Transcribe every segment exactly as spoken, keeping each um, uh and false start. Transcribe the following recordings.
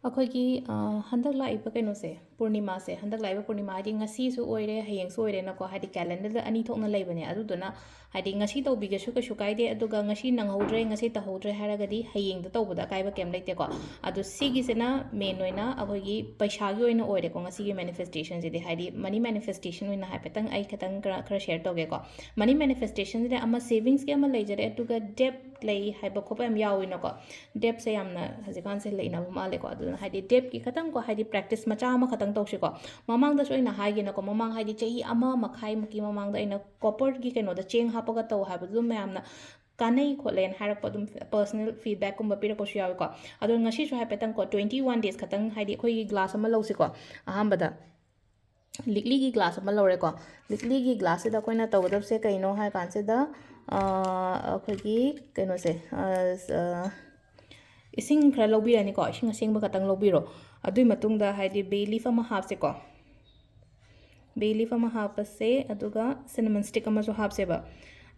ꯑꯩꯈꯣꯏꯒꯤ ꯍꯟꯗꯛ ꯂꯥꯛꯏꯕ ꯀꯩꯅꯣꯁꯦ, ꯄꯨꯔꯅꯤꯃꯥꯁꯦ, ꯍꯟꯗꯛ ꯂꯥꯛꯏꯕ ꯄꯨꯔꯅꯤꯃꯥ ꯍꯥꯏꯗꯤ ꯉꯁꯤꯁꯨ ꯑꯣꯏꯔꯦ, ꯍꯌꯦꯡꯁꯨ ꯑꯣꯏꯔꯦꯅꯀꯣ, ꯍꯥꯏꯗꯤ ꯀꯦꯂꯦꯟꯗꯔꯗ ꯑꯅꯤ ꯊꯣꯛꯅ ꯂꯩꯕꯅꯦ꯫ ꯑꯗꯨꯗꯨꯅ ꯍꯥꯏꯗꯤ ꯉꯁꯤ ꯇꯧꯕꯤꯒꯦꯁꯨ ꯀꯩꯁꯨ ꯀꯥꯏꯗꯦ, ꯑꯗꯨꯒ ꯉꯁꯤ ꯅꯪꯍꯧꯗ꯭ꯔꯦ, ꯉꯁꯤ ꯇꯧꯍꯧꯗ꯭ꯔꯦ ꯍꯥꯏꯔꯒꯗꯤ ꯍꯌꯦꯡꯗ ꯇꯧꯕꯗ ꯑꯀꯥꯏꯕ ꯀꯩꯝ ꯂꯩꯇꯦꯀꯣ꯫ ꯑꯗꯣ ꯁꯤꯒꯤꯁꯤꯅ ꯃꯦꯟ ꯑꯣꯏꯅ ꯑꯩꯈꯣꯏꯒꯤ ꯄꯩꯁꯥꯒꯤ ꯑꯣꯏꯅ ꯑꯣꯏꯔꯦꯀꯣ, ꯉꯁꯤꯒꯤ ꯃꯦꯅꯤꯐꯦꯁꯇꯦꯁꯟꯁꯤꯗꯤ ꯍꯥꯏꯗꯤ ꯃꯅꯤ ꯃꯦꯅꯤꯐꯦꯁꯇꯦꯁꯟ ꯑꯣꯏꯅ ꯍꯥꯏꯐꯦꯠꯇꯪ ꯑꯩ ꯈꯤꯇꯪ ꯈꯔ ꯈꯔ ꯁꯦꯌꯔ ꯇꯧꯒꯦꯀꯣ꯫ ꯃꯅꯤ ꯃꯦꯅꯤꯐꯦꯁꯇꯦꯁꯟꯁꯤꯗ ꯑꯃ ꯁꯦꯚꯤꯡꯁꯀꯤ ꯑꯃ ꯂꯩꯖꯔꯦ, ꯑꯗꯨꯒ ꯗꯦꯞ ꯂꯩ ꯍꯥꯏꯕ ꯈꯣꯠꯄ ꯌꯥꯝ ꯌꯥꯎꯋꯤꯅꯀꯣ꯫ ꯗꯦꯞꯁꯦ ꯌꯥꯝꯅ ꯍꯧꯖꯤꯛꯀꯥꯟꯁꯦ ꯂꯩꯅꯕ ꯃꯥꯜꯂꯦꯀꯣ꯫ ꯑꯗꯨꯅ ꯍꯥꯏꯗꯤ ꯗꯦꯞꯀꯤ ꯈꯇꯪꯀꯣ, ꯍꯥꯏꯗꯤ ꯄ꯭ꯔꯦꯛꯇꯤꯁ ꯃꯆꯥ ꯑꯃꯈꯛꯇꯪ ꯇꯧꯁꯤꯀꯣ꯫ ꯃꯃꯥꯡꯗꯁꯨ ꯑꯩꯅ ꯍꯥꯏꯒꯦꯅꯀꯣ, ꯃꯃꯥꯡ ꯍꯥꯏꯗꯤ ꯆꯍꯤ ꯑꯃ ꯃꯈꯥꯏꯃꯨꯛꯀꯤ ꯃꯃꯥꯡꯗ ꯑꯩꯅ ꯀꯣꯄꯔꯒꯤ ꯀꯩꯅꯣꯗ ꯆꯦꯡ ꯍꯥꯞꯄꯒ ꯇꯧ ꯍꯥꯏꯕꯗꯨ ꯃꯌꯥꯝꯅ ꯀꯥꯟꯅꯩ ꯈꯣꯠꯂꯦꯅ ꯍꯥꯏꯔꯛꯄ, ꯑꯗꯨꯝ ꯄꯔꯁꯅꯦꯜ ꯐꯤꯗꯕꯦꯛꯀꯨꯝꯕ ꯄꯤꯔꯛꯄꯁꯨ ꯌꯥꯎꯋꯤꯀꯣ꯫ ꯑꯗꯣ ꯉꯁꯤꯁꯨ ꯍꯥꯏꯐꯦꯠꯇꯪꯀꯣ, ꯇ꯭ꯋꯦꯟꯇꯤ ꯋꯥꯟ ꯗꯦꯖ ꯈꯛꯇꯪ, ꯍꯥꯏꯗꯤ ꯑꯩꯈꯣꯏꯒꯤ ꯒ꯭ꯂꯥꯁ ꯑꯃ ꯂꯧꯁꯤꯀꯣ꯫ ꯑꯍꯥꯟꯕꯗ ꯂꯤꯛꯂꯤꯒꯤ ꯒ꯭ꯂꯥꯁ ꯑꯃ ꯂꯧꯔꯦꯀꯣ꯫ ꯂꯤꯛꯂꯤꯒꯤ ꯒ꯭ꯂꯥꯁꯁꯤꯗ ꯑꯩꯈꯣꯏꯅ ꯇꯧꯒꯗꯕꯁꯦ ꯀꯩꯅꯣ ꯍꯥꯏ ꯀꯥꯟꯁꯤꯗ, ꯑꯩꯈꯣꯏꯒꯤ ꯀꯩꯅꯣꯁꯦ, ꯏꯁꯤꯡ ꯈꯔ ꯂꯧꯕꯤꯔꯅꯤꯀꯣ, ꯏꯁꯤꯡ ꯑꯁꯦꯡꯕ ꯈꯛꯇꯪ ꯂꯧꯕꯤꯔꯣ꯫ ꯑꯗꯨꯒꯤ ꯃꯇꯨꯡꯗ ꯍꯥꯏꯗꯤ ꯕꯦ ꯂꯤꯐ ꯑꯃ ꯍꯥꯞꯁꯦꯀꯣ꯫ ꯕꯦ ꯂꯤꯐ ꯑꯃ ꯍꯥꯞꯄꯁꯦ, ꯑꯗꯨꯒ ꯁꯤꯅꯃꯟ ꯁ꯭ꯇꯤꯛ ꯑꯃꯁꯨ ꯍꯥꯞꯁꯦꯕ꯫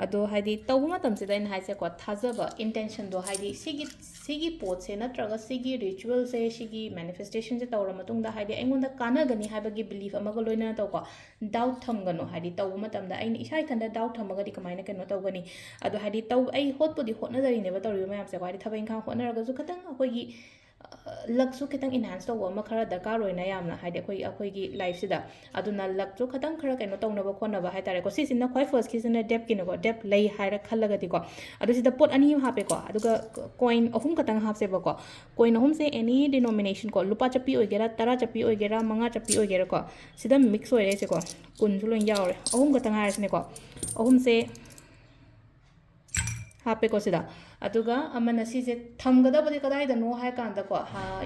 ꯑꯗꯣ ꯍꯥꯏꯗꯤ ꯇꯧꯕ ꯃꯇꯝꯁꯤꯗ ꯑꯩꯅ ꯍꯥꯏꯁꯦꯀꯣ, ꯊꯥꯖꯕ, ꯏꯟꯇꯦꯟꯁꯟꯗꯣ, ꯍꯥꯏꯗꯤ ꯁꯤꯒꯤ ꯁꯤꯒꯤ ꯄꯣꯠꯁꯦ ꯅꯠꯇ꯭ꯔꯒ ꯁꯤꯒꯤ ꯔꯤꯆꯨꯋꯦꯜꯁꯦ, ꯁꯤꯒꯤ ꯃꯦꯅꯤꯐꯦꯁꯇꯦꯁꯟꯁꯦ ꯇꯧꯔ ꯃꯇꯨꯡꯗ ꯍꯥꯏꯗꯤ ꯑꯩꯉꯣꯟꯗ ꯀꯥꯟꯅꯒꯅꯤ ꯍꯥꯏꯕꯒꯤ ꯕꯤꯂꯤꯐ ꯑꯃꯒ ꯂꯣꯏꯅꯅ ꯇꯧꯀꯣ, ꯗꯥꯎꯠ ꯊꯝꯒꯅꯨ꯫ ꯍꯥꯏꯗꯤ ꯇꯧꯕ ꯃꯇꯝꯗ ꯑꯩꯅ ꯏꯁꯥ ꯏꯊꯟꯇ ꯗꯥꯎꯠ ꯊꯝꯃꯒꯗꯤ ꯀꯃꯥꯏꯅ ꯀꯩꯅꯣ ꯇꯧꯒꯅꯤ? ꯑꯗꯣ ꯍꯥꯏꯗꯤ ꯇꯧ ꯑꯩ ꯍꯣꯠꯄꯨꯗꯤ ꯍꯣꯠꯅꯖꯔꯤꯅꯦꯕ ꯇꯧꯔꯤꯕ ꯃꯌꯥꯝꯁꯦꯀꯣ, ꯍꯥꯏꯗꯤ ꯊꯕꯛ ꯏꯪꯈꯥꯡ ꯍꯣꯠꯅꯔꯒꯁꯨ ꯈꯤꯇꯪ ꯑꯩꯈꯣꯏꯒꯤ ꯂꯛꯁꯨ ꯈꯤꯇꯪ ꯏꯟꯍꯥꯟꯁ ꯇꯧꯕ ꯑꯃ ꯈꯔ ꯗꯔꯀꯥꯔ ꯑꯣꯏꯅ ꯌꯥꯝꯅ, ꯍꯥꯏꯗꯤ ꯑꯩꯈꯣꯏ ꯑꯩꯈꯣꯏꯒꯤ ꯂꯥꯏꯐꯁꯤꯗ꯫ ꯑꯗꯨꯅ ꯂꯛꯁꯨ ꯈꯤꯇꯪ ꯈꯔ ꯀꯩꯅꯣ ꯇꯧꯅꯕ ꯈꯣꯠꯅꯕ ꯍꯥꯏꯇꯥꯔꯦꯀꯣ꯫ ꯁꯤꯁꯤꯅ ꯈ꯭ꯋꯥꯏ ꯐꯥꯔꯁꯀꯤꯁꯤꯅ ꯗꯦꯞꯀꯤꯅꯦꯀꯣ, ꯗꯦꯞ ꯂꯩ ꯍꯥꯏꯔ ꯈꯜꯂꯒꯗꯤꯀꯣ꯫ ꯑꯗꯨ ꯁꯤꯗ ꯄꯣꯠ ꯑꯅꯤ ꯑꯃ ꯍꯥꯞꯄꯦꯀꯣ, ꯑꯗꯨꯒ ꯀꯣꯏꯟ ꯑꯍꯨꯝ ꯈꯛꯇꯪ ꯍꯥꯞꯁꯦꯕꯀꯣ꯫ ꯀꯣꯏꯟ ꯑꯍꯨꯝꯁꯦ ꯑꯦꯅꯤ ꯗꯤꯅꯣꯃꯤꯅꯦꯁꯟ ꯀꯣ, ꯂꯨꯄꯥ ꯆꯠꯄꯤ ꯑꯣꯏꯒꯦꯔꯥ, ꯇꯔꯥ ꯆꯠꯄꯤ ꯑꯣꯏꯒꯦꯔꯥ, ꯃꯉꯥ ꯆꯠꯄꯤ ꯑꯣꯏꯒꯦꯔꯥꯀꯣ, ꯁꯤꯗ ꯃꯤꯛꯁ ꯑꯣꯏꯔꯦꯁꯦꯀꯣ꯫ ꯀꯨꯟꯁꯨ ꯂꯣꯏ ꯌꯥꯎꯔꯦ, ꯑꯍꯨꯝ ꯈꯛꯇꯪ ꯍꯥꯏꯔꯁꯤꯅꯦꯀꯣ꯫ ꯑꯍꯨꯝꯁꯦ ꯍꯥꯞꯄꯦꯀꯣ ꯁꯤꯗ꯫ ꯑꯗꯨꯒ ꯑꯃꯅ ꯁꯤꯁꯦ ꯊꯝꯒꯗꯕꯗꯤ ꯀꯗꯥꯏꯗꯅꯣ ꯍꯥꯏ ꯀꯥꯟꯗꯀꯣ,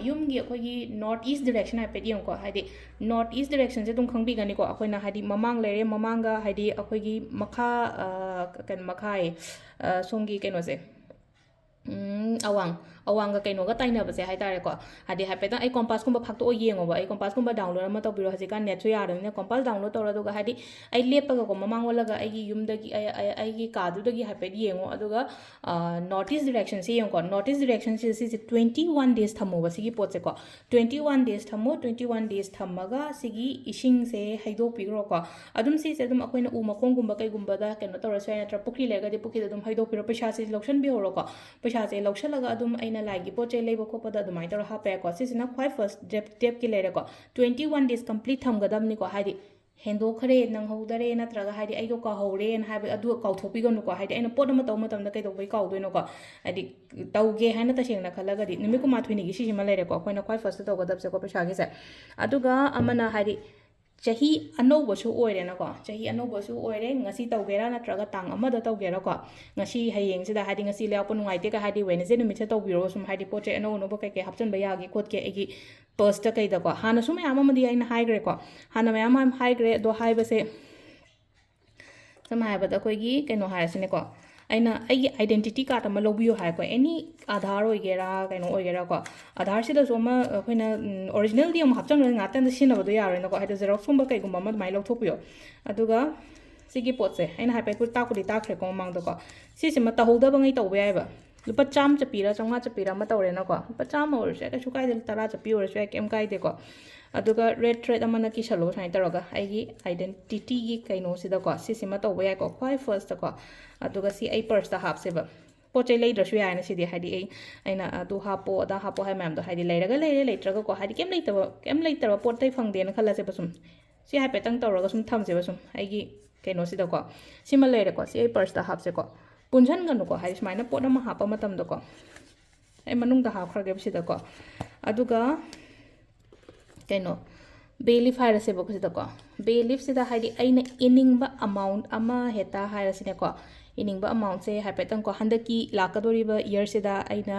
ꯌꯨꯝꯒꯤ ꯑꯩꯈꯣꯏꯒꯤ ꯅꯣꯔꯠ ꯏꯁ ꯗꯤꯔꯦꯛꯁꯟ ꯍꯥꯏꯐꯦꯠ ꯌꯦꯡꯉꯨꯀꯣ꯫ ꯍꯥꯏꯗꯤ ꯅꯣꯔꯠ ꯏꯁ ꯗꯤꯔꯦꯛꯁꯟꯁꯦ ꯑꯗꯨꯝ ꯈꯪꯕꯤꯒꯅꯤꯀꯣ꯫ ꯑꯩꯈꯣꯏꯅ ꯍꯥꯏꯗꯤ ꯃꯃꯥꯡ ꯂꯩꯔꯦ, ꯃꯃꯥꯡꯒ ꯍꯥꯏꯗꯤ ꯑꯩꯈꯣꯏꯒꯤ ꯃꯈꯥ, ꯀꯩꯅꯣ, ꯃꯈꯥ ꯍꯥꯏꯌꯦ, ꯁꯣꯝꯒꯤ ꯀꯩꯅꯣꯁꯦ, ꯑꯋꯥꯡ ꯑꯋꯥꯡꯒ ꯀꯩꯅꯣꯒ ꯇꯥꯏꯅꯕꯁꯦ ꯍꯥꯏꯇꯥꯔꯦꯀꯣ꯫ ꯍꯥꯏꯗꯤ ꯍꯥꯏꯐꯦꯠꯇꯪ ꯑꯩ ꯀꯣꯝꯄꯥꯁꯀꯨꯝꯕ ꯐꯥꯛꯇꯣꯛꯑ ꯌꯦꯡꯉꯣꯕ꯫ ꯑꯩ ꯀꯣꯝꯄꯥꯁꯀꯨꯝꯕ ꯗꯥꯎꯟꯂꯣꯗ ꯑꯃ ꯇꯧꯕꯤꯔꯣ꯫ ꯍꯧꯖꯤꯛꯀꯥꯟ ꯅꯦꯠꯁꯨ ꯌꯥꯔꯕꯅꯤꯅ ꯀꯣꯝꯄꯥꯁ ꯗꯥꯎꯟꯂꯣꯗ ꯇꯧꯔꯣ꯫ ꯑꯗꯨꯒ ꯍꯥꯏꯗꯤ ꯑꯩ ꯂꯦꯞꯄꯒꯀꯣ, ꯃꯃꯥꯡ ꯑꯣꯜꯂꯒ ꯑꯩꯒꯤ ꯌꯨꯝꯗꯒꯤ, ꯑꯩ- ꯑꯩ- ꯑꯩꯒꯤ ꯀꯥꯗꯨꯗꯒꯤ ꯍꯥꯏꯐꯦꯠ ꯌꯦꯡꯉꯣ꯫ ꯑꯗꯨꯒ ꯅꯣꯔꯠ ꯏꯁ ꯗꯤꯔꯦꯛꯁꯟꯁꯦ ꯌꯦꯡꯉꯨꯀꯣ꯫ ꯅꯣꯔꯠ ꯏꯁ ꯗꯤꯔꯦꯛꯁꯟꯁꯦ ꯁꯤꯁꯦ ꯇ꯭ꯋꯦꯟꯇꯤ ꯋꯥꯟ ꯗꯦꯖ ꯊꯝꯃꯣꯕ ꯁꯤꯒꯤ ꯄꯣꯠꯁꯦꯀꯣ꯫ ꯇ꯭ꯋꯦꯟꯇꯤ ꯋꯥꯟ ꯗꯦꯖ ꯊꯝꯃꯣ꯫ ꯇ꯭ꯋꯦꯟꯇꯤ ꯋꯥꯟ ꯗꯦꯖ ꯊꯝꯃꯒ ꯁꯤꯒꯤ ꯏꯁꯤꯡꯁꯦ ꯍꯩꯗꯣꯛꯄꯤꯈ꯭ꯔꯣꯀꯣ꯫ ꯑꯗꯨꯝ ꯁꯤꯁꯦ ꯑꯗꯨꯝ ꯑꯩꯈꯣꯏꯅ ꯎ ꯃꯈꯣꯡꯒꯨꯝꯕ ꯀꯩꯒꯨꯝꯕꯗ ꯀꯩꯅꯣ ꯇꯧꯔꯁꯨ ꯌꯥꯏ, ꯅꯠꯇ꯭ꯔꯒ ꯄꯨꯈ꯭ꯔꯤ ꯂꯩꯔꯒꯗꯤ ꯄꯨꯈ꯭ꯔꯤꯗ ꯑꯗꯨꯝ ꯍꯩꯗꯣꯛꯄꯤꯔꯣ꯫ ꯄꯩꯁꯥꯁꯦ ꯂꯧꯁꯟꯕꯤꯍꯧꯔꯣꯀꯣ꯫ ꯄꯩꯁꯥꯁꯦ ꯂꯧꯁꯜꯂꯒ ꯑꯗꯨꯝ ꯑꯩꯅ ꯂꯥꯏꯒꯤ ꯄꯣꯠ ꯆꯩ ꯂꯩꯕ ꯈꯣꯠꯄꯗ ꯑꯗꯨꯃꯥꯏꯅ ꯇꯧꯔꯒ ꯍꯥꯞꯄ ꯌꯥꯏꯀꯣ꯫ ꯁꯤꯁꯤꯅ ꯈ꯭ꯋꯥꯏ ꯐꯥꯔꯁ ꯗꯦꯞ ꯗꯦꯞꯀꯤ ꯂꯩꯔꯦꯀꯣ꯫ ꯇ꯭ꯋꯦꯟꯇꯤ ꯋꯥꯟ ꯗꯦꯖ ꯀꯝꯄ꯭ꯂꯤꯠ ꯊꯝꯒꯗꯕꯅꯤꯀꯣ꯫ ꯍꯥꯏꯗꯤ ꯍꯦꯟꯗꯣꯛꯈ꯭ꯔꯦ, ꯅꯪꯍꯧꯗꯔꯦ, ꯅꯠꯇ꯭ꯔꯒ ꯍꯥꯏꯗꯤ ꯑꯩꯗꯣ ꯀꯥꯎꯍꯧꯔꯦꯅ ꯍꯥꯏꯕ ꯑꯗꯨ ꯀꯥꯎꯊꯣꯛꯄꯤꯒꯅꯨꯀꯣ꯫ ꯍꯥꯏꯗꯤ ꯑꯩꯅ ꯄꯣꯠ ꯑꯃ ꯇꯧꯕ ꯃꯇꯝꯗ ꯀꯩꯗꯧꯕꯩ ꯀꯥꯎꯗꯣꯏꯅꯣꯀꯣ? ꯍꯥꯏꯗꯤ ꯇꯧꯒꯦ ꯍꯥꯏꯅ ꯇꯁꯦꯡꯅ ꯈꯜꯂꯒꯗꯤ ꯅꯨꯃꯤꯠ ꯀꯨꯟꯃꯥꯊꯣꯏꯅꯤꯒꯤ ꯁꯤꯁꯤꯃ ꯂꯩꯔꯦꯀꯣ, ꯑꯩꯈꯣꯏꯅ ꯈ꯭ꯋꯥꯏ ꯐꯥꯔꯁꯇ ꯇꯧꯒꯗꯕꯁꯦꯀꯣ ꯄꯩꯁꯥꯒꯤꯁꯦ꯫ ꯑꯗꯨꯒ ꯑꯃꯅ ꯍꯥꯏꯗꯤ ꯆꯍꯤ ꯑꯅꯧꯕꯁꯨ ꯑꯣꯏꯔꯦꯅꯀꯣ꯫ ꯆꯍꯤ ꯑꯅꯧꯕꯁꯨ ꯑꯣꯏꯔꯦ꯫ ꯉꯁꯤ ꯇꯧꯒꯦꯔꯥ ꯅꯠꯇ꯭ꯔꯒ ꯇꯥꯡ ꯑꯃꯗ ꯇꯧꯒꯦꯔꯥꯀꯣ? ꯉꯁꯤ ꯍꯌꯦꯡꯁꯤꯗ ꯍꯥꯏꯗꯤ ꯉꯁꯤ ꯂꯩꯕꯥꯛꯄꯣꯛꯄ ꯅꯨꯡꯉꯥꯏꯇꯦꯒ ꯍꯥꯏꯗꯤ ꯋꯦꯅꯁꯗꯦ ꯅꯨꯃꯤꯠꯁꯦ ꯇꯧꯕꯤꯔꯣ꯫ ꯁꯨꯝ ꯍꯥꯏꯗꯤ ꯄꯣꯠ ꯆꯩ ꯑꯅꯧ ꯑꯅꯧꯕ ꯀꯩꯀꯩ ꯍꯥꯞꯆꯤꯟꯕ ꯌꯥꯒꯦ ꯈꯣꯠꯀꯦ ꯑꯩꯒꯤ ꯄꯔꯁꯇ ꯀꯩꯗꯀꯣ꯫ ꯍꯥꯟꯅꯁꯨ ꯃꯌꯥꯝ ꯑꯃꯗꯤ ꯑꯩꯅ ꯍꯥꯏꯈ꯭ꯔꯦꯀꯣ꯫ ꯍꯥꯟꯅ ꯃꯌꯥꯝ ꯑꯃ ꯍꯥꯏꯈ꯭ꯔꯦ꯫ ꯑꯗꯣ ꯍꯥꯏꯕꯁꯦ ꯁꯝꯅ ꯍꯥꯏꯔꯕꯗ ꯑꯩꯈꯣꯏꯒꯤ ꯀꯩꯅꯣ ꯍꯥꯏꯔꯁꯤꯅꯦꯀꯣ꯫ ꯑꯩꯅ ꯑꯩꯒꯤ ꯑꯥꯏꯗꯦꯟꯇꯤꯇꯤ ꯀꯥꯔꯗ ꯑꯃ ꯂꯧꯕꯤꯌꯨ ꯍꯥꯏꯀꯣ꯫ ꯑꯦꯅꯤ ꯑꯥꯙꯥꯔ ꯑꯣꯏꯒꯦꯔꯥ ꯀꯩꯅꯣ ꯑꯣꯏꯒꯦꯔꯥꯀꯣ꯫ ꯑꯥꯙꯥꯔꯁꯤꯗꯁꯨ ꯑꯃ ꯑꯩꯈꯣꯏꯅ, ꯎꯝ, ꯑꯣꯔꯤꯖꯤꯅꯦꯜꯗꯤ ꯑꯃꯨꯛ ꯍꯥꯞꯆꯤꯟꯕꯗ ꯉꯥꯛꯇꯪꯗ ꯁꯤꯖꯤꯟꯅꯕꯗꯣ ꯌꯥꯔꯣꯏꯅꯀꯣ꯫ ꯍꯥꯏꯗꯤ ꯖꯦꯔꯣꯛꯁꯀꯨꯝꯕ ꯀꯩꯒꯨꯝꯕ ꯑꯃ ꯑꯗꯨꯃꯥꯏꯅ ꯂꯧꯊꯣꯛꯄꯤꯌꯣ꯫ ꯑꯗꯨꯒ ꯁꯤꯒꯤ ꯄꯣꯠꯁꯦ ꯑꯩꯅ ꯍꯥꯏꯐꯦꯠ ꯇꯥꯛꯄꯨꯗꯤ ꯇꯥꯛꯈ꯭ꯔꯦꯀꯣ ꯃꯃꯥꯡꯗꯀꯣ꯫ ꯁꯤꯁꯤꯃ ꯇꯧꯍꯧꯗꯕꯉꯩ ꯇꯧꯕ ꯌꯥꯏꯑꯕ꯫ ꯂꯨꯄꯥ ꯆꯥꯝꯃ ꯆꯠꯄꯤꯔꯥ ꯆꯥꯝꯃꯉꯥ ꯆꯠꯄꯤꯔꯥ ꯑꯃ ꯇꯧꯔꯦꯅꯀꯣ꯫ ꯂꯨꯄꯥ ꯆꯥꯝꯃ ꯑꯣꯏꯔꯁꯨ ꯌꯥꯏ, ꯀꯩꯁꯨ ꯀꯥꯏꯗꯦ, ꯇꯔꯥ ꯆꯠꯄꯤ ꯑꯣꯏꯔꯁꯨ ꯌꯥꯏ, ꯀꯩꯝ ꯀꯥꯏꯗꯦꯀꯣ꯫ ꯑꯗꯨꯒ ꯔꯦꯠ ꯊ꯭ꯔꯦꯠ ꯑꯃꯅ ꯀꯤꯁꯜꯂꯣ ꯁꯨꯃꯥꯏꯅ ꯇꯧꯔꯒ ꯑꯩꯒꯤ ꯑꯥꯏꯗꯦꯟꯇꯤꯇꯤꯒꯤ ꯀꯩꯅꯣꯁꯤꯗꯀꯣ꯫ ꯁꯤꯁꯤꯃ ꯇꯧꯕ ꯌꯥꯏꯀꯣ ꯈ꯭ꯋꯥꯏ ꯐꯥꯔꯁꯇꯀꯣ꯫ ꯑꯗꯨꯒ ꯁꯤ ꯑꯩ ꯄꯔꯁꯇ ꯍꯥꯞꯁꯦꯕ꯫ ꯄꯣꯠ ꯆꯩ ꯂꯩꯗ꯭ꯔꯁꯨ ꯌꯥꯏꯅ ꯁꯤꯗꯤ꯫ ꯍꯥꯏꯗꯤ ꯑꯩ, ꯑꯩꯅ ꯑꯗꯨ ꯍꯥꯞꯄꯣ ꯑꯗꯥ ꯍꯥꯞꯄꯣ ꯍꯥꯏ ꯃꯌꯥꯝꯗꯣ ꯍꯥꯏꯗꯤ ꯂꯩꯔꯒ ꯂꯩꯔꯦ, ꯂꯩꯇ꯭ꯔꯒꯀꯣ ꯍꯥꯏꯗꯤ ꯀꯩꯝ ꯂꯩꯇꯕ, ꯀꯩꯝ ꯂꯩꯇꯕ ꯄꯣꯠꯇꯩ ꯐꯪꯗꯦꯅ ꯈꯜꯂꯁꯦꯕ ꯁꯨꯝ꯫ ꯁꯤ ꯍꯥꯏꯐꯦꯠꯇꯪ ꯇꯧꯔꯒ ꯁꯨꯝ ꯊꯝꯁꯦꯕ ꯁꯨꯝ ꯑꯩꯒꯤ ꯀꯩꯅꯣꯁꯤꯗꯀꯣ꯫ ꯁꯤꯃ ꯂꯩꯔꯦꯀꯣ꯫ ꯁꯤ ꯑꯩ ꯄꯔꯁꯇ ꯍꯥꯞꯁꯦꯀꯣ꯫ ꯄꯨꯟꯁꯟꯒꯅꯨꯀꯣ꯫ ꯍꯥꯏꯗꯤ ꯁꯨꯃꯥꯏꯅ ꯄꯣꯠ ꯑꯃ ꯍꯥꯞꯄ ꯃꯇꯝꯗꯀꯣ꯫ ꯑꯩ ꯃꯅꯨꯡꯗ ꯍꯥꯞꯈ꯭ꯔꯒꯦꯕ ꯁꯤꯗꯀꯣ꯫ ꯑꯗꯨꯒ ꯀꯩꯅꯣ, ꯕꯦ ꯂꯤꯐ ꯍꯥꯏꯔꯁꯦꯕꯀꯣ ꯁꯤꯗꯀꯣ꯫ ꯕꯦ ꯂꯤꯐꯁꯤꯗ ꯍꯥꯏꯗꯤ ꯑꯩꯅ ꯏꯅꯤꯡꯕ ꯑꯦꯃꯥꯎꯟ ꯑꯃ ꯍꯦꯛꯇ ꯍꯥꯏꯔꯁꯤꯅꯦꯀꯣ꯫ ꯏꯅꯤꯡꯕ ꯑꯦꯃꯥꯎꯟꯁꯦ ꯍꯥꯏꯐꯦꯠꯇꯪꯀꯣ, ꯍꯟꯗꯛꯀꯤ ꯂꯥꯛꯀꯗꯧꯔꯤꯕ ꯏꯌꯔꯁꯤꯗ ꯑꯩꯅ,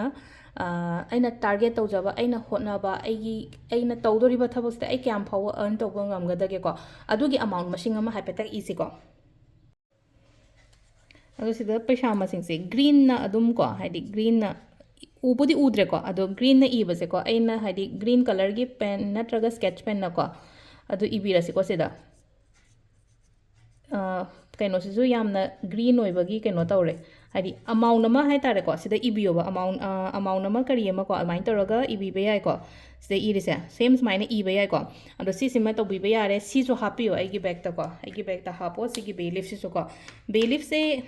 ꯑ, ꯑꯩꯅ ꯇꯥꯔꯒꯦꯠ ꯇꯧꯖꯕ, ꯑꯩꯅ ꯍꯣꯠꯅꯕ, ꯑꯩꯒꯤ, ꯑꯩꯅ ꯇꯧꯗꯣꯔꯤꯕ ꯊꯕꯛꯁꯤꯗ ꯑꯩ ꯀꯌꯥꯝ ꯐꯥꯎꯕ ꯑꯔꯟ ꯇꯧꯕ ꯉꯝꯒꯗꯒꯦꯀꯣ꯫ ꯑꯗꯨꯒꯤ ꯑꯦꯃꯥꯎꯟ ꯃꯁꯤꯡ ꯑꯃ ꯍꯥꯏꯐꯦꯠꯇꯪ ꯏꯁꯤꯀꯣ꯫ ꯑꯗꯣ ꯁꯤꯗ ꯄꯩꯁꯥ ꯃꯁꯤꯡꯁꯦ ꯒ꯭ꯔꯤꯟꯅ ꯑꯗꯨꯝ ꯀꯣ, ꯍꯥꯏꯗꯤ ꯒ꯭ꯔꯤꯟꯅ ꯎꯕꯨꯗꯤ ꯎꯗ꯭ꯔꯦꯀꯣ, ꯑꯗꯣ ꯒ꯭ꯔꯤꯟꯅ ꯏꯕꯁꯦꯀꯣ, ꯑꯩꯅ ꯍꯥꯏꯗꯤ ꯒ꯭ꯔꯤꯟ ꯀꯂꯔꯒꯤ ꯄꯦꯟ ꯅꯠꯇ꯭ꯔꯒ ꯁ꯭ꯀꯦꯠꯆ ꯄꯦꯟꯅꯀꯣ, ꯑꯗꯨ ꯏꯕꯤꯔꯁꯤꯀꯣ ꯁꯤꯗ꯫ ꯑ, ꯀꯩꯅꯣꯁꯤꯁꯨ ꯌꯥꯝꯅ ꯒ꯭ꯔꯤꯟ ꯑꯣꯏꯕꯒꯤ ꯀꯩꯅꯣ ꯇꯧꯔꯦ, ꯍꯥꯏꯗꯤ ꯑꯃꯥꯎꯟ ꯑꯃ ꯍꯥꯏ ꯇꯥꯔꯦꯀꯣ, ꯁꯤꯗ ꯏꯕꯤꯌꯣꯕ, ꯑꯃꯥꯎꯟ, ꯑ, ꯑꯃꯥꯎꯟ ꯑꯃ ꯀꯔꯤ ꯑꯃꯀꯣ, ꯑꯗꯨꯃꯥꯏꯅ ꯇꯧꯔꯒ ꯏꯕꯤꯕ ꯌꯥꯏꯀꯣ꯫ ꯁꯤꯗ ꯏꯔꯤꯁꯦ ꯁꯦꯝ ꯁꯨꯃꯥꯏꯅ ꯏꯕ ꯌꯥꯏꯀꯣ꯫ ꯑꯗꯣ ꯁꯤꯁꯤꯃ ꯇꯧꯕꯤꯕ ꯌꯥꯔꯦ꯫ ꯁꯤꯁꯨ ꯍꯥꯞꯄꯤꯌꯣ ꯑꯩꯒꯤ ꯕꯦꯛꯇꯀꯣ, ꯑꯩꯒꯤ ꯕꯦꯛꯇ ꯍꯥꯞꯄꯣ ꯁꯤꯒꯤ ꯕꯦ ꯂꯤꯐꯁꯤꯁꯨꯀꯣ꯫ ꯕꯦ ꯂꯤꯐꯁꯦ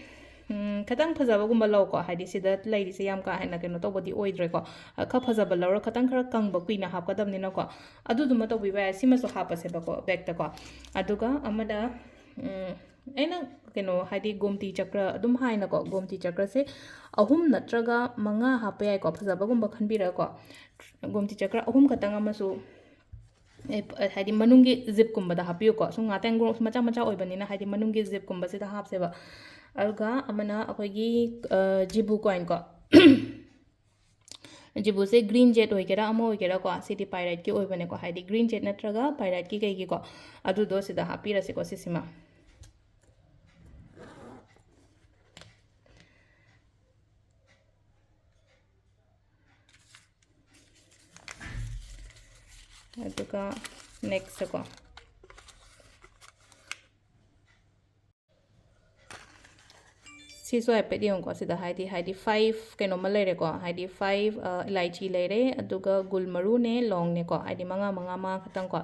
ꯎꯝ, ꯈꯤꯇꯪ ꯐꯖꯕꯒꯨꯝꯕ ꯂꯧꯀꯣ, ꯍꯥꯏꯗꯤ ꯁꯤꯗ ꯂꯩꯔꯤꯁꯦ ꯌꯥꯝ ꯀꯥ ꯍꯦꯟꯅ ꯀꯩꯅꯣ ꯇꯧꯕꯗꯤ ꯑꯣꯏꯗ꯭ꯔꯦꯀꯣ꯫ ꯑ, ꯈꯔ ꯐꯖꯕ ꯂꯧꯔ ꯈꯤꯇꯪ ꯈꯔ ꯀꯪꯕ ꯀꯨꯏꯅ ꯍꯥꯞꯀꯗꯕꯅꯤꯅꯀꯣ, ꯑꯗꯨꯗꯨꯃ ꯇꯧꯕꯤꯕ ꯌꯥꯏ꯫ ꯁꯤꯃꯁꯨ ꯍꯥꯞꯄꯁꯦꯕꯀꯣ ꯕꯦꯛꯇꯀꯣ꯫ ꯑꯗꯨꯒ ꯑꯃꯅ, ꯎꯝ, ꯑꯩꯅ ꯀꯩꯅꯣ ꯍꯥꯏꯗꯤ ꯒꯣꯝꯇꯤ ꯆꯀ꯭ꯔ ꯑꯗꯨꯝ ꯍꯥꯏꯅꯀꯣ, ꯒꯣꯝꯇꯤ ꯆꯀ꯭ꯔꯁꯦ ꯑꯍꯨꯝ ꯅꯠꯇ꯭ꯔꯒ ꯃꯉꯥ ꯍꯥꯞꯄ ꯌꯥꯏꯀꯣ, ꯐꯖꯕꯒꯨꯝꯕ ꯈꯟꯕꯤꯔꯒꯀꯣ꯫ ꯒꯣꯝꯇꯤ ꯆꯀ꯭ꯔ ꯑꯍꯨꯝ ꯈꯛꯇꯪ ꯑꯃꯁꯨ ꯑꯦ, ꯍꯥꯏꯗꯤ ꯃꯅꯨꯡꯒꯤ ꯖꯤꯞꯀꯨꯝꯕꯗ ꯍꯥꯞꯄꯤꯌꯨꯀꯣ꯫ ꯁꯨꯝ ꯉꯥꯇꯦꯡ ꯃꯆꯥ ꯃꯆꯥ ꯑꯣꯏꯕꯅꯤꯅ ꯍꯥꯏꯗꯤ ꯃꯅꯨꯡꯒꯤ ꯖꯤꯞꯀꯨꯝꯕꯁꯤꯗ ꯍꯥꯞꯁꯦꯕ꯫ ꯑꯗꯨꯒ ꯑꯃꯅ ꯑꯩꯈꯣꯏꯒꯤ, ꯑ, ꯖꯤꯕꯨ ꯀꯣꯏꯟꯀꯣ꯫ ꯖꯤꯕꯨꯁꯦ ꯒ꯭ꯔꯤꯟ ꯖꯦꯠ ꯑꯣꯏꯒꯦꯔꯥ ꯑꯃ ꯑꯣꯏꯒꯦꯔꯥꯀꯣ, ꯁꯤꯗꯤ ꯄꯥꯏꯔꯥꯏꯠꯀꯤ ꯑꯣꯏꯕꯅꯦꯀꯣ, ꯍꯥꯏꯗꯤ ꯒ꯭ꯔꯤꯟ ꯖꯦꯠ ꯅꯠꯇ꯭ꯔꯒ ꯄꯥꯏꯔꯥꯏꯠꯀꯤ ꯀꯩꯒꯤꯀꯣ, ꯑꯗꯨꯗꯣ ꯁꯤꯗ ꯍꯥꯞꯄꯤꯔꯁꯤꯀꯣ ꯁꯤꯁꯤꯃ꯫ ꯑꯗꯨꯒ ꯅꯦꯛꯁꯇꯀꯣ, ꯁꯤꯁꯨ ꯍꯥꯏꯐꯦꯠ ꯌꯦꯡꯉꯨꯀꯣ꯫ ꯁꯤꯗ ꯍꯥꯏꯗꯤ, ꯍꯥꯏꯗꯤ ꯐꯥꯏꯚ ꯀꯩꯅꯣꯝꯃ ꯂꯩꯔꯦꯀꯣ, ꯍꯥꯏꯗꯤ ꯐꯥꯏꯚ, ꯑ, ꯏꯂꯥꯏꯆꯤ ꯂꯩꯔꯦ, ꯑꯗꯨꯒ ꯒꯨꯜ ꯃꯔꯨꯅꯦ, ꯂꯣꯡꯅꯦꯀꯣ, ꯍꯥꯏꯗꯤ ꯃꯉꯥ, ꯃꯉꯥ, ꯃꯉꯥ ꯈꯛꯇꯪꯀꯣ꯫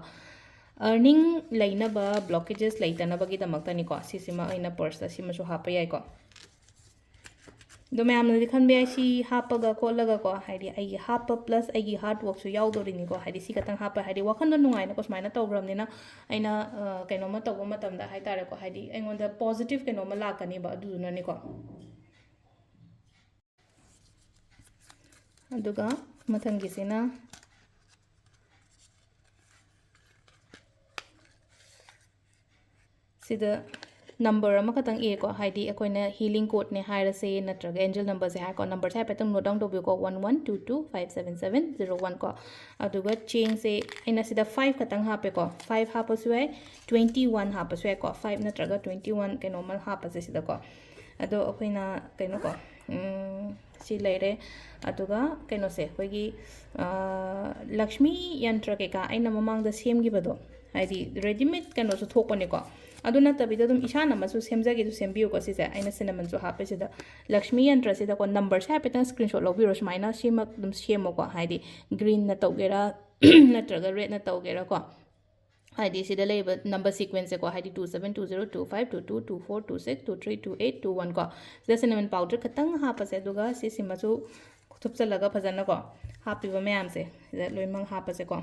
ꯑꯔꯅꯤꯡ ꯂꯩꯅꯕ, ꯕ꯭ꯂꯣꯀꯦꯖꯦꯁ ꯂꯩꯇꯅꯕꯒꯤꯗꯃꯛꯇꯅꯤꯀꯣ ꯁꯤꯁꯤꯃ ꯑꯩꯅ ꯄꯔꯁꯇ ꯁꯤꯃꯁꯨ ꯍꯥꯞꯄ ꯌꯥꯏꯀꯣ꯫ ꯑꯗꯣ ꯃꯌꯥꯝꯅꯗꯤ ꯈꯟꯕ ꯌꯥꯏ, ꯁꯤ ꯍꯥꯞꯄꯒ ꯈꯣꯠꯂꯒꯀꯣ, ꯍꯥꯏꯗꯤ ꯑꯩꯒꯤ ꯍꯥꯞꯄ ꯄ꯭ꯂꯁ ꯑꯩꯒꯤ ꯍꯥꯔꯠ ꯋꯥꯔꯛꯁꯨ ꯌꯥꯎꯗꯣꯔꯤꯅꯤꯀꯣ꯫ ꯍꯥꯏꯗꯤ ꯁꯤ ꯈꯛꯇꯪ ꯍꯥꯞꯄ, ꯍꯥꯏꯗꯤ ꯋꯥꯈꯜꯗꯣ ꯅꯨꯡꯉꯥꯏꯅꯀꯣ ꯁꯨꯃꯥꯏꯅ ꯇꯧꯈ꯭ꯔꯕꯅꯤꯅ, ꯑꯩꯅ, ꯑ, ꯀꯩꯅꯣꯝꯃ ꯇꯧꯕ ꯃꯇꯝꯗ ꯍꯥꯏ ꯇꯥꯔꯦꯀꯣ, ꯍꯥꯏꯗꯤ ꯑꯩꯉꯣꯟꯗ ꯄꯣꯖꯤꯇꯤꯚ ꯀꯩꯅꯣꯝꯃ ꯂꯥꯛꯀꯅꯦꯕ, ꯑꯗꯨꯗꯨꯅꯅꯤꯀꯣ꯫ ꯑꯗꯨꯒ ꯃꯊꯪꯒꯤꯁꯤꯅ ꯁꯤꯗ ꯅꯝꯕꯔ ꯑꯃꯈꯛꯇꯪ ꯏꯌꯦꯀꯣ, ꯍꯥꯏꯗꯤ ꯑꯩꯈꯣꯏꯅ ꯍꯤꯂꯤꯡ ꯀꯣꯗꯅꯦ ꯍꯥꯏꯔꯁꯦ ꯅꯠꯇ꯭ꯔꯒ ꯑꯦꯟꯖꯦꯜ ꯅꯝꯕꯔꯁꯦ ꯍꯥꯏꯔꯀꯣ, ꯅꯝꯕꯔꯁꯦ ꯍꯥꯏꯐꯦꯠꯇꯪ ꯅꯣꯠ ꯗꯥꯎꯟ ꯇꯧꯕꯤꯌꯨꯀꯣ, one one two two five seven seven zero one ꯀꯣ꯫ ꯑꯗꯨꯒ ꯆꯦꯡꯁꯦ ꯑꯩꯅ ꯁꯤꯗ ꯐꯥꯏꯚ ꯈꯛꯇꯪ ꯍꯥꯞꯄꯦꯀꯣ, ꯐꯥꯏꯚ ꯍꯥꯞꯄꯁꯨ ꯌꯥꯏ, ꯇ꯭ꯋꯦꯟꯇꯤ ꯋꯥꯟ ꯍꯥꯞꯄꯁꯨ ꯌꯥꯏꯀꯣ, ꯐꯥꯏꯚ ꯅꯠꯇ꯭ꯔꯒ ꯇ꯭ꯋꯦꯟꯇꯤ ꯋꯥꯟ ꯀꯩꯅꯣꯝꯃ ꯍꯥꯞꯄꯁꯦ ꯁꯤꯗꯀꯣ꯫ ꯑꯗꯣ ꯑꯩꯈꯣꯏꯅ ꯀꯩꯅꯣꯀꯣ, ꯎꯝ, ꯁꯤ ꯂꯩꯔꯦ꯫ ꯑꯗꯨꯒ ꯀꯩꯅꯣꯁꯦ, ꯑꯩꯈꯣꯏꯒꯤ, ꯑ, ꯂꯛꯁꯃꯤ ꯌꯟꯇ꯭ꯔ ꯀꯩꯀꯥ ꯑꯩꯅ ꯃꯃꯥꯡꯗ ꯁꯦꯝꯈꯤꯕꯗꯣ, ꯍꯥꯏꯗꯤ readymade ꯀꯩꯅꯣꯁꯨ ꯊꯣꯛꯄꯅꯦꯀꯣ꯫ ꯑꯗꯨ ꯅꯠꯇꯕꯤꯗ ꯑꯗꯨꯝ ꯏꯁꯥꯅ ꯑꯃꯁꯨ ꯁꯦꯝꯖꯒꯦꯁꯨ ꯁꯦꯝꯕꯤꯌꯨꯀꯣ꯫ ꯁꯤꯁꯦ ꯑꯩꯅ cinnamonꯁꯨ ꯍꯥꯞꯄꯦ ꯁꯤꯗ꯫ ꯂꯛꯁꯃꯤ ꯌꯟꯇ꯭ꯔꯁꯤꯗꯀꯣ, numberꯁꯦ ꯍꯥꯏꯐꯦꯠꯇꯪ screenshot ꯂꯧꯕꯤꯔꯣ꯫ ꯁꯨꯃꯥꯏꯅ ꯁꯤꯃꯛ ꯑꯗꯨꯝ ꯁꯦꯝꯃꯣꯀꯣ꯫ ꯍꯥꯏꯗꯤ greenꯅ ꯇꯧꯒꯦꯔꯥ ꯅꯠꯇ꯭ꯔꯒ redꯅ ꯇꯧꯒꯦꯔꯥꯀꯣ꯫ ꯍꯥꯏꯗꯤ ꯁꯤꯗ ꯂꯩꯔꯤꯕ number sequenceꯁꯦꯀꯣ, ꯍꯥꯏꯗꯤ two seven two zero two five two two two four two six two three two eight two one ꯀꯣ꯫ ꯁꯤꯗ cinnamon powder ꯈꯛꯇꯪ ꯍꯥꯞꯄꯁꯦ, ꯑꯗꯨꯒ ꯁꯤꯁꯤꯃꯁꯨ ꯊꯨꯞꯆꯜꯂꯒ ꯐꯖꯅꯀꯣ, ꯍꯥꯞꯄꯤꯕ ꯃꯌꯥꯝꯁꯦ ꯁꯤꯗ ꯂꯣꯏꯅꯃꯛ ꯍꯥꯞꯄꯁꯦꯀꯣ꯫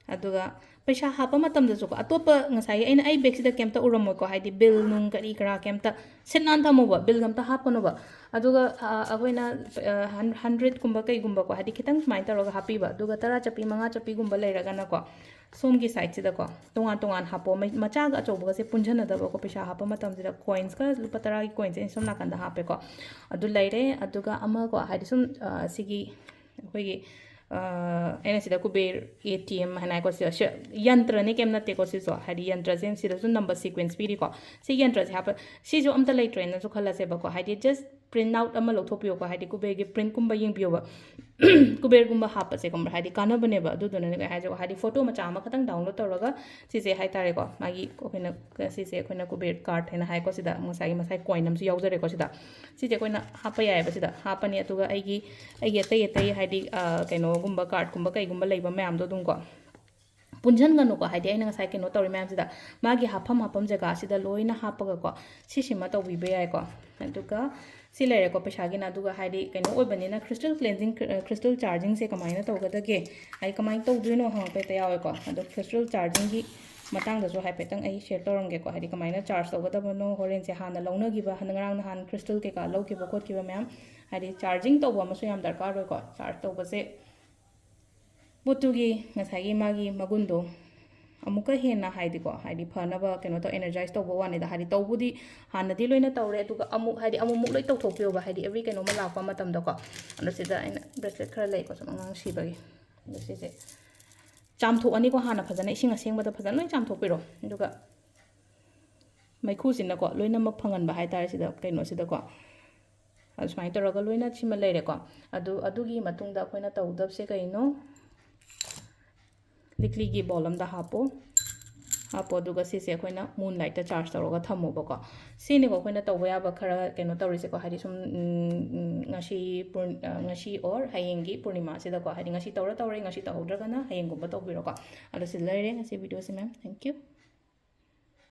ꯑꯗꯨꯒ ꯄꯩꯁꯥ ꯍꯥꯞꯄ ꯃꯇꯝꯗꯁꯨꯀꯣ, ꯑꯇꯣꯞꯄ ꯉꯁꯥꯏꯒꯤ ꯑꯩꯅ ꯑꯩ bagꯁꯤꯗ ꯀꯩꯝꯇ ꯎꯔꯝꯃꯣꯏꯀꯣ, ꯍꯥꯏꯗꯤ bill ꯅꯨꯡ ꯀꯔꯤ ꯀꯔꯥ ꯀꯩꯝꯇ ꯁꯤꯠ ꯅꯥꯟ ꯊꯝꯃꯣꯕ, bill ꯑꯝꯇ ꯍꯥꯞꯀꯅꯣꯕ꯫ ꯑꯗꯨꯒ, ꯑ, ꯑꯩꯈꯣꯏꯅ, ꯑ, ꯍꯟ-, hundredꯀꯨꯝꯕ ꯀꯩꯒꯨꯝꯕꯀꯣ, ꯍꯥꯏꯗꯤ ꯈꯤꯇꯪ ꯁꯨꯃꯥꯏꯅ ꯇꯧꯔꯒ ꯍꯥꯞꯄꯤꯕ, ꯑꯗꯨꯒ ꯇꯔꯥ ꯆꯠꯄꯤ, ꯃꯉꯥ ꯆꯠꯄꯤꯒꯨꯝꯕ ꯂꯩꯔꯒꯅꯀꯣ, ꯁꯣꯝꯒꯤ sideꯁꯤꯗꯀꯣ ꯇꯣꯉꯥꯟ ꯇꯣꯉꯥꯟ ꯍꯥꯞꯄꯣ꯫ ꯃꯩ-, ꯃꯆꯥꯒ ꯑꯆꯧꯕꯒꯁꯦ ꯄꯨꯟꯁꯤꯟꯅꯗꯕꯀꯣ꯫ ꯄꯩꯁꯥ ꯍꯥꯞꯄ ꯃꯇꯝꯁꯤꯗ coinsꯀ ꯂꯨꯄꯥ ꯇꯔꯥꯒꯤ coinsꯁꯦ ꯑꯩꯅ ꯁꯣꯝ ꯅꯥꯀꯟꯗ ꯍꯥꯞꯄꯦꯀꯣ꯫ ꯑꯗꯨ ꯂꯩꯔꯦ꯫ ꯑꯗꯨꯒ ꯑꯃꯀꯣ, ꯍꯥꯏꯗꯤ ꯁꯨꯝ, ꯑ, ꯁꯤꯒꯤ ꯑꯩꯈꯣꯏꯒꯤ, ꯑ, ꯑꯩꯅ ꯁꯤꯗ ꯀꯨꯕꯦꯔ ATM ꯍꯥꯏꯅ ꯍꯥꯏꯀꯣ, ꯁꯤꯗ, ꯁꯤ ꯌꯟꯇ꯭ꯔꯅꯤ, ꯀꯩꯝ ꯅꯠꯇꯦꯀꯣ ꯁꯤꯁꯨ, ꯍꯥꯏꯗꯤ ꯌꯟꯇ꯭ꯔꯁꯦ ꯁꯤꯗꯁꯨ number sequence ꯄꯤꯔꯤꯀꯣ꯫ ꯁꯤ ꯌꯟꯇ꯭ꯔꯁꯦ ꯍꯥꯞꯄ, ꯁꯤꯁꯨ ꯑꯝꯇ ꯂꯩꯇ꯭ꯔꯦꯅꯁꯨ ꯈꯜꯂꯁꯦꯕꯀꯣ, ꯍꯥꯏꯗꯤ just print out ꯑꯃ ꯂꯧꯊꯣꯛꯄꯤꯌꯣꯀꯣ, ꯍꯥꯏꯗꯤ ꯀꯨꯕꯦꯔꯒꯤ printꯀꯨꯝꯕ ꯌꯦꯡꯕꯤꯌꯣꯕ꯫ ꯀꯨꯕꯦꯔꯒꯨꯝꯕ ꯍꯥꯞꯄꯁꯦ ꯈꯪꯕ꯭ꯔꯥ, ꯍꯥꯏꯗꯤ ꯀꯥꯟꯅꯕꯅꯦꯕ꯫ ꯑꯗꯨꯗꯨꯅꯅꯦ ꯑꯩ ꯍꯥꯏꯁꯦ, ꯍꯥꯏꯗꯤ photo ꯃꯆꯥ ꯑꯃꯈꯛꯇꯪ download ꯇꯧꯔꯒ ꯁꯤꯁꯦ ꯍꯥꯏꯇꯥꯔꯦꯀꯣ, ꯃꯥꯒꯤ ꯑꯩꯈꯣꯏꯅ ꯁꯤꯁꯦ ꯑꯩꯈꯣꯏꯅ ꯀꯨꯕꯦꯔ card ꯍꯥꯏꯅ ꯍꯥꯏꯀꯣ, ꯁꯤꯗ ꯉꯁꯥꯏꯒꯤ ꯃꯁꯥꯏ coin ꯑꯃꯁꯨ ꯌꯥꯎꯖꯔꯦꯀꯣ ꯁꯤꯗ꯫ ꯁꯤꯁꯦ ꯑꯩꯈꯣꯏꯅ ꯍꯥꯞꯄ ꯌꯥꯏꯑꯕ ꯁꯤꯗ꯫ ꯍꯥꯞꯄꯅꯤ, ꯑꯗꯨꯒ ꯑꯩꯒꯤ, ꯑꯩꯒꯤ ꯑꯇꯩ ꯑꯇꯩ ꯍꯥꯏꯗꯤ, ꯑ, ꯀꯩꯅꯣꯒꯨꯝꯕ cardꯀꯨꯝꯕ ꯀꯩꯒꯨꯝꯕ ꯂꯩꯕ ꯃꯌꯥꯝꯗꯣ ꯑꯗꯨꯝ ꯀꯣ ꯄꯨꯟꯁꯤꯟꯒꯅꯨꯀꯣ, ꯍꯥꯏꯗꯤ ꯑꯩꯅ ꯉꯁꯥꯏ ꯀꯩꯅꯣ ꯇꯧꯔꯤ ꯃꯌꯥꯝꯁꯤꯗ, ꯃꯥꯒꯤ ꯍꯥꯞꯐꯝ ꯍꯥꯞꯐꯝ ꯖꯒꯥꯁꯤꯗ ꯂꯣꯏꯅ ꯍꯥꯞꯄꯒꯀꯣ, ꯁꯤꯁꯤꯃ ꯇꯧꯕꯤꯕ ꯌꯥꯏꯀꯣ꯫ ꯑꯗꯨꯒ ꯁꯤ ꯂꯩꯔꯦꯀꯣ ꯄꯩꯁꯥꯒꯤꯅ꯫ ꯑꯗꯨꯒ ꯍꯥꯏꯗꯤ ꯀꯩꯅꯣ ꯑꯣꯏꯕꯅꯤꯅ, crystal cleansing, crystal chargingꯁꯦ ꯀꯃꯥꯏꯅ ꯇꯧꯒꯗꯒꯦ, ꯍꯥꯏꯗꯤ ꯀꯃꯥꯏꯅ ꯇꯧꯗꯣꯏꯅꯣ ꯍꯪꯉꯛꯄ ꯍꯦꯛꯇ ꯌꯥꯎꯋꯦꯀꯣ꯫ ꯑꯗꯣ crystal chargingꯒꯤ ꯃꯇꯥꯡꯗꯁꯨ ꯍꯥꯏꯐꯦꯠꯇꯪ ꯑꯩ share ꯇꯧꯔꯝꯒꯦꯀꯣ, ꯍꯥꯏꯗꯤ ꯀꯃꯥꯏꯅ charge ꯇꯧꯒꯗꯕꯅꯣ꯫ ꯍꯣꯔꯦꯟꯁꯦ ꯍꯥꯟꯅ ꯂꯧꯅꯈꯤꯕ, ꯍꯥꯟꯅ ꯉꯔꯥꯡ ꯅꯍꯥꯟ crystal ꯀꯩꯀꯥ ꯂꯧꯈꯤꯕ ꯈꯣꯠꯈꯤꯕ ꯃꯌꯥꯝ, ꯍꯥꯏꯗꯤ charging ꯇꯧꯕ ꯑꯃꯁꯨ ꯌꯥꯝ ꯗꯔꯀꯥꯔ ꯑꯣꯏꯀꯣ꯫ Charge ꯇꯧꯕꯁꯦ ꯄꯣꯠꯇꯨꯒꯤ ꯉꯁꯥꯏꯒꯤ ꯃꯥꯒꯤ ꯃꯒꯨꯟꯗꯣ ꯑꯃꯨꯛꯀ ꯍꯦꯟꯅ ꯍꯥꯏꯗꯤꯀꯣ, ꯍꯥꯏꯗꯤ ꯐꯅꯕ ꯀꯩꯅꯣ ꯇꯧ, energize ꯇꯧꯕ ꯋꯥꯅꯤꯗ꯫ ꯍꯥꯏꯗꯤ ꯇꯧꯕꯨꯗꯤ ꯍꯥꯟꯅꯗꯤ ꯂꯣꯏꯅ ꯇꯧꯔꯦ, ꯑꯗꯨꯒ ꯑꯃꯨꯛ, ꯍꯥꯏꯗꯤ ꯑꯃꯨꯛꯃꯨꯛ ꯂꯣꯏ ꯇꯧꯊꯣꯛꯄꯤꯌꯣꯕ, ꯍꯥꯏꯗꯤ every ꯀꯩꯅꯣꯝꯃ ꯂꯥꯛꯄ ꯃꯇꯝꯗꯀꯣ꯫ ꯑꯗꯣ ꯁꯤꯗ ꯑꯩꯅ bracelet ꯈꯔ ꯂꯩꯀꯣ, ꯁꯨꯝ ꯑꯉꯥꯡ ꯁꯤꯕꯒꯤ꯫ ꯑꯗꯣ ꯁꯤꯁꯦ ꯆꯥꯝꯊꯣꯛꯑꯅꯤꯀꯣ ꯍꯥꯟꯅ ꯐꯖꯅ, ꯏꯁꯤꯡ ꯑꯁꯦꯡꯕꯗ ꯐꯖꯅ ꯂꯣꯏ ꯆꯥꯝꯊꯣꯛꯄꯤꯔꯣ꯫ ꯑꯗꯨꯒ ꯃꯩꯈꯨꯁꯤꯅꯀꯣ ꯂꯣꯏꯅꯃꯛ ꯐꯪꯍꯟꯕ ꯍꯥꯏꯇꯥꯔꯦ ꯁꯤꯗ, ꯀꯩꯅꯣꯁꯤꯗꯀꯣ꯫ ꯑꯁꯨꯃꯥꯏꯅ ꯇꯧꯔꯒ ꯂꯣꯏꯅ ꯁꯤꯃ ꯂꯩꯔꯦꯀꯣ꯫ ꯑꯗꯨ ꯑꯗꯨꯒꯤ ꯃꯇꯨꯡꯗ ꯑꯩꯈꯣꯏꯅ ꯇꯧꯒꯗꯕꯁꯦ ꯀꯩꯅꯣ? ꯂꯤꯛꯂꯤꯒꯤ ꯕꯣꯜ ꯑꯃꯗ ꯍꯥꯞꯄꯣ꯫ ꯍꯥꯞꯄꯣ, ꯑꯗꯨꯒ ꯁꯤꯁꯦ ꯑꯩꯈꯣꯏꯅ ꯃꯨꯟ ꯂꯥꯏꯠꯇ ꯆꯥꯔꯖ ꯇꯧꯔꯒ ꯊꯝꯃꯣꯕꯀꯣ꯫ ꯁꯤꯅꯤꯀꯣ ꯑꯩꯈꯣꯏꯅ ꯇꯧꯕ ꯌꯥꯕ ꯈꯔ ꯀꯩꯅꯣ ꯇꯧꯔꯤꯁꯦꯀꯣ, ꯍꯥꯏꯗꯤ ꯁꯨꯝ, ꯎꯝ, ꯎꯝ, ꯉꯁꯤ ꯄꯨꯔ-, ꯑ, ꯉꯁꯤ ꯑꯣꯔ ꯍꯌꯦꯡꯒꯤ ꯄꯨꯔꯅꯤꯃꯥꯁꯤꯗꯀꯣ, ꯍꯥꯏꯗꯤ ꯉꯁꯤ ꯇꯧꯔ ꯇꯧꯔꯦ, ꯉꯁꯤ ꯇꯧꯍꯧꯗ꯭ꯔꯒꯅ ꯍꯌꯦꯡꯒꯨꯝꯕ ꯇꯧꯕꯤꯔꯣꯀꯣ꯫ ꯑꯗꯣ ꯁꯤꯗ ꯂꯩꯔꯦ ꯉꯁꯤ ꯚꯤꯗꯤꯑꯣꯁꯦ, ꯃꯦꯝ꯫ Thank you꯫